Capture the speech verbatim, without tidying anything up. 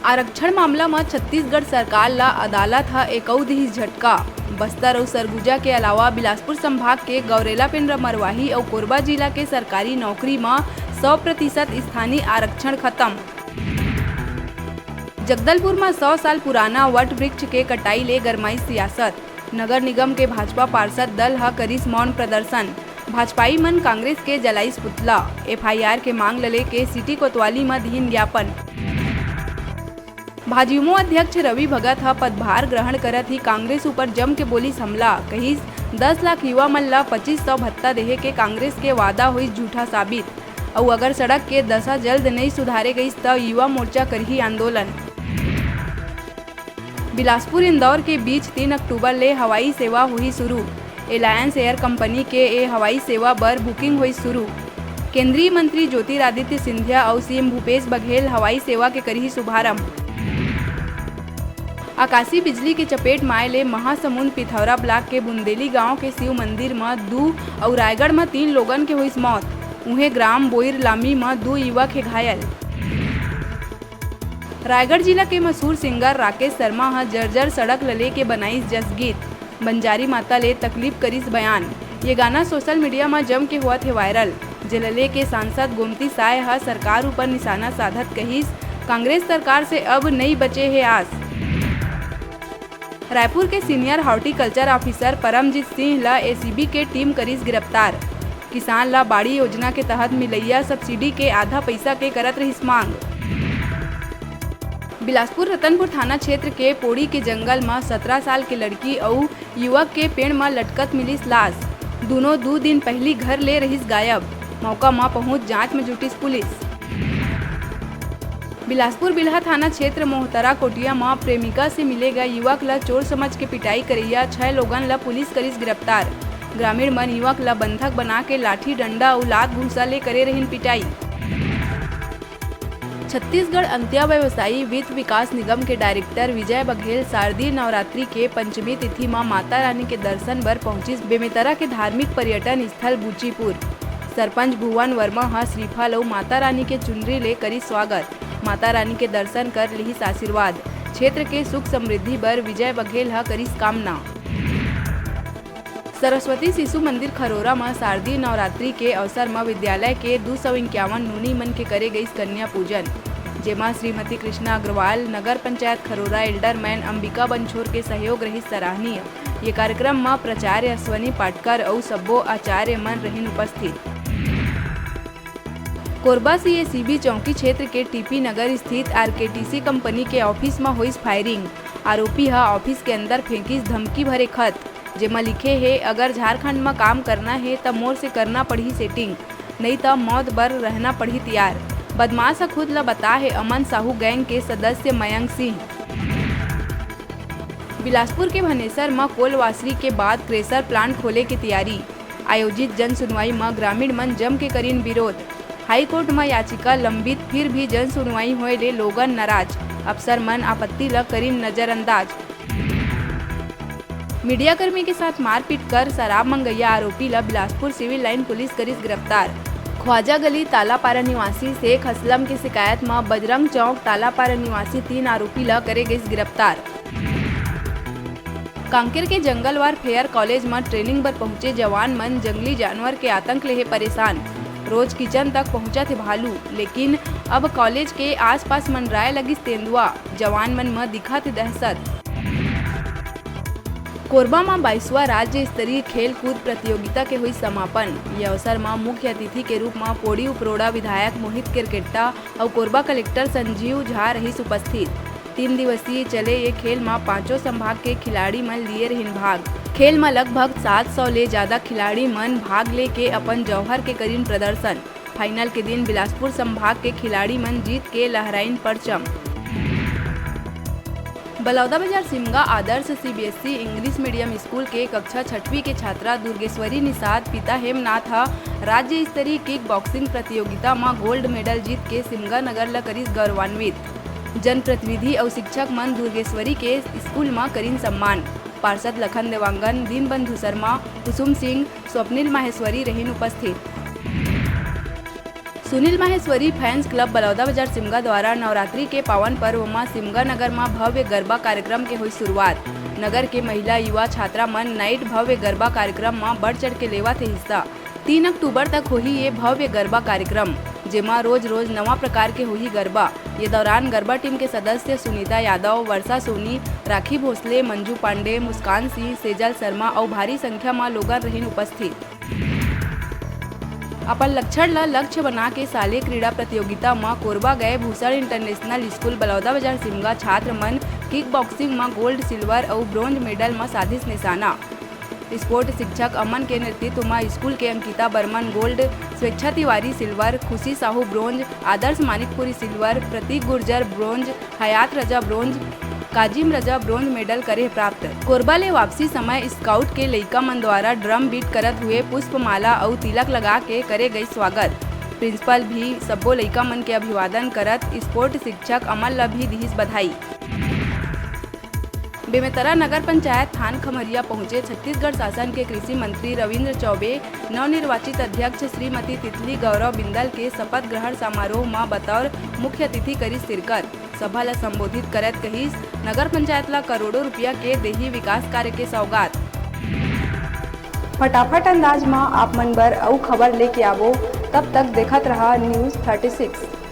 आरक्षण मामला म छत्तीसगढ़ सरकार ल अदालत ह एकऊ दिही झटका। बस्तर अउ सरगुजा के अलावा बिलासपुर संभाग के गौरेला पेंड्रा मरवाही अउ कोरबा जिला के सरकारी नौकरी म सौ प्रतिशत स्थानीय आरक्षण खत्म। जगदलपुर म सौ साल पुराना वट वृक्ष के कटाई ले गरमाई सियासत। नगर निगम के भाजपा पार्षद दल ह करिस मौन प्रदर्शन। भाजपाई मन कांग्रेस के जलाइस पुतला। एफआईआर के मांग ल लेके सिटी कोतवाली म दीन ज्ञापन। भाजयुमो अध्यक्ष रवि भगत ह पदभार ग्रहण करत ही कांग्रेस ऊपर जम के बोलिस हमला, कहिस, "दस लाख युवा मन ल पच्चीस सौ भत्ता देहे के कांग्रेस के वादा होइस झूठा साबित, अउ अगर सड़क के दशा जल्द नइ सुधारे गइस, त युवा मोर्चा करही आंदोलन।" बिलासपुर इंदौर के बीच तीन अक्टूबर ले हवाई सेवा होही शुरू। एलायंस एयर कंपनी के ए हवाई सेवा बर बुकिंग होइस शुरू। केंद्रीय मंत्री ज्योतिरादित्य सिंधिया अउ सीएम भूपेश बघेल हवाई सेवा के करही शुभारंभ। आकाशीय बिजली के चपेट म आए ले महासमुंद पिथौरा ब्लॉक के बुंदेली गांव के शिव मंदिर म दू अउ रायगढ़ म तीन लोगन के होइस मौत। उहें, ग्राम बोईरलामी म दू युवक हे घायल। रायगढ़ जिला के मशहूर सिंगर राकेश शर्मा ह जर्जर सड़क ल लेके बनाइस जसगीत। बंजारी माता ले तकलीफ करिस बयान। ये गाना सोशल मीडिया म जम के होवत हे वायरल, जेला लेके सांसद गोमती साय ह सरकार ऊपर निशाना साधत कहिस, "कांग्रेस सरकार से अब नइ बचे हे आस।" रायपुर के senior horticulture officer Paramjit Singh ल एसीबी के टीम करिस गिरफ्तार। किसान ल बाड़ी योजना के तहत मिलइया सब्सिडी के आधा पइसा के करत रहिस मांग। बिलासपुर रतनपुर थाना क्षेत्र के पोड़ी के जंगल म सतरा साल के लड़की अउ युवक के पेड़ म लटकत मिलिस लाश। दूनों दू दिन पहिली घर ले रहिस गायब। मौका म पहुंच जांच म जुटिस पुलिस। बिलासपुर बिल्हा थाना क्षेत्र मोहतरा कोटिया म प्रेमिका से मिले गए युवक ल चोर समझ के पिटाई करइया छह लोगन ल पुलिस करिस गिरफ्तार। ग्रामीण मन युवक ल बंधक बना के लाठी डंडा अउ लात घूसा ले करे रहिन पिटाई। छत्तीसगढ़ अंत्या व्यवसायी वित्त विकास निगम के डायरेक्टर विजय बघेल शारदीय नवरात्रि के पंचमी तिथि म माता रानी के दर्शन बर पहुंचिस बेमेतरा के धार्मिक पर्यटन स्थल बुचीपुर। सरपंच भुवन वर्मा ह श्रीफल अउ माता रानी के चुनरी ले करिस स्वागत। माता रानी के दर्शन कर लिहिस आशीर्वाद। क्षेत्र के सुख समृद्धि बर विजय बघेल ह करिस कामना। सरस्वती शिशु मंदिर खरोरा म शारदीय नवरात्रि के अवसर म विद्यालय के दू सौ इक्यावन नूनी मन के करे गइस कन्या पूजन, जेमा श्रीमती कृष्णा अग्रवाल, नगर पंचायत खरोरा एल्डरमैन अंबिका बंछोर के सहयोग रहिस सराहनीय। ये कार्यक्रम म प्राचार्य अश्वनी पाटकर अउ सब्बो आचार्य मन रहिन उपस्थित। कोरबा सीएसीबी चौकी क्षेत्र के टीपी नगर स्थित आरकेटीसी कंपनी के ऑफिस म होइस फायरिंग। आरोपी ह ऑफिस के अंदर फेंकिस धमकी भरे खत, जेमा लिखे हे, "अगर झारखंड म काम करना हे, त मोर से करना पड़ही सेटिंग, नइ त मौत बर रहना पड़ही तियार।" बदमाश ह खुद ल बता हे अमन साहू गैंग के सदस्य मयंक सिंह। बिलासपुर के भनेसर म कोलवासरी के बाद क्रेशर प्लांट खोले के तियारी। आयोजित जन सुनवाई म ग्रामीण मन जम के करिन विरोध। हाईकोर्ट म याचिका लंबित, फिर भी जन सुनवाई होए ले लोगन नाराज। अफसर मन आपत्ति ल करिन नजरअंदाज। मीडियाकर्मी के साथ मारपीट कर शराब मंगइया आरोपी ल बिलासपुर सिविल लाइन पुलिस करिस गिरफ्तार। ख्वाजा गली तालापारा निवासी शेख असलम के शिकायत म बजरंग चौक तालापारा निवासी तीन आरोपी ल करे गइस गिरफ्तार। कांकेर के जंगल वारफेयर कॉलेज म ट्रेनिंग बर पहुंचे जवान मन जंगली जानवर के आतंक ले हे परेशान। रोज किचन तक पहुंचत हे भालू, लेकिन अब कॉलेज के आसपास मंडराए लगिस तेंदुआ। जवान मन म दिखत हे दहशत। कोरबा म बाईसवाँ राज्य स्तरीय खेल कूद प्रतियोगिता के होइस समापन। ये अवसर म मुख्य अतिथि के रूप म पोड़ी उपरोड़ा विधायक मोहित केरकेट्टा अउ कोरबा कलेक्टर संजीव झा रहिस उपस्थित। तीन दिवसीय चले ये खेल म पांचों संभाग के खिलाड़ी मन लिए रहिन भाग। खेल म लगभग सात सौ ले जादा खिलाड़ी मन भाग लेके अपन जौहर के करिन प्रदर्शन। फाइनल के दिन बिलासपुर संभाग के खिलाड़ी मन जीत के लहराइन परचम। बलौदाबाजार सिमगा आदर्श सीबीएसई इंग्लिश मीडियम स्कूल के कक्षा छठवीं के छात्रा दुर्गेश्वरी निषाद पिता हेमनाथ ह राज्य स्तरीय किक बॉक्सिंग प्रतियोगिता म गोल्ड मेडल जीत के सिमगा नगर ल करिस गौरवान्वित। जनप्रतिनिधि अउ शिक्षक मन दुर्गेश्वरी के स्कूल म करिन सम्मान। पार्षद लखन देवांगन, दीनबंधु शर्मा, कुसुम सिंह, स्वप्निल माहेश्वरी रहिन उपस्थित। सुनील माहेश्वरी फैंस क्लब बलौदा बाजार सिमगा द्वारा नवरात्रि के पावन पर्व म सिमगा नगर म भव्य गरबा कार्यक्रम के हुई शुरुआत। नगर के महिला, युवा, छात्रा मन नाइट भव्य गरबा कार्यक्रम म बढ़ चढ़ के लेवत हे हिस्सा। तीन अक्टूबर तक होही ये भव्य गरबा कार्यक्रम, जेमा रोज-रोज नवा प्रकार के होही गरबा। ये दौरान गरबा टीम के सदस्य सुनीता यादव, वर्षा सोनी, राखी भोसले, मंजू पांडे, मुस्कान सिंह, सेजल शर्मा अउ भारी संख्या म लोगन रहिन उपस्थित। अपन लक्षण ल लक्ष्य बना के शालेय क्रीड़ा प्रतियोगिता म कोरबा गए भूषण इंटरनेशनल स्कूल बलौदा बाजार सिमगा छात्र मन किक बॉक्सिंग म गोल्ड, सिल्वर अउ ब्रोंज मेडल म साधिस निशाना। स्पोर्ट शिक्षक अमन के नेतृत्व म स्कूल के अंकिता बर्मन गोल्ड, स्वेच्छा तिवारी सिल्वर, खुशी साहू ब्रोंज, आदर्श मानिकपुरी सिल्वर, प्रतीक गुर्जर ब्रोंज, हयात रजा ब्रोंज, काजिम रजा ब्रोंज मेडल करे प्राप्त। कोरबा ले वापसी समय स्काउट के लइका मन द्वारा ड्रम बीट करत हुए पुष्पमाला अउ तिलक लगा के करे गई स्वागत। प्रिंसिपल भी सब्बो लइका मन के अभिवादन करत स्पोर्ट शिक्षक अमन ल भी दिहिस बधाई। बेमेतरा नगर पंचायत थान खमरिया पहुंचे छत्तीसगढ़ शासन के कृषि मंत्री रविंद्र चौबे, नवनिर्वाचित अध्यक्ष श्रीमती तितली गौरव बिंदल के शपथ ग्रहण समारोह म बतौर मुख्य अतिथि करिस शिरकत। सभा ल संबोधित करत कहिस, नगर पंचायत ल करोड़ों रुपया के देही विकास कार्य के सौगात। फटाफट अंदाज म आप मन बर अउ खबर लेके आबो, तब तक देखत रहा News thirty six।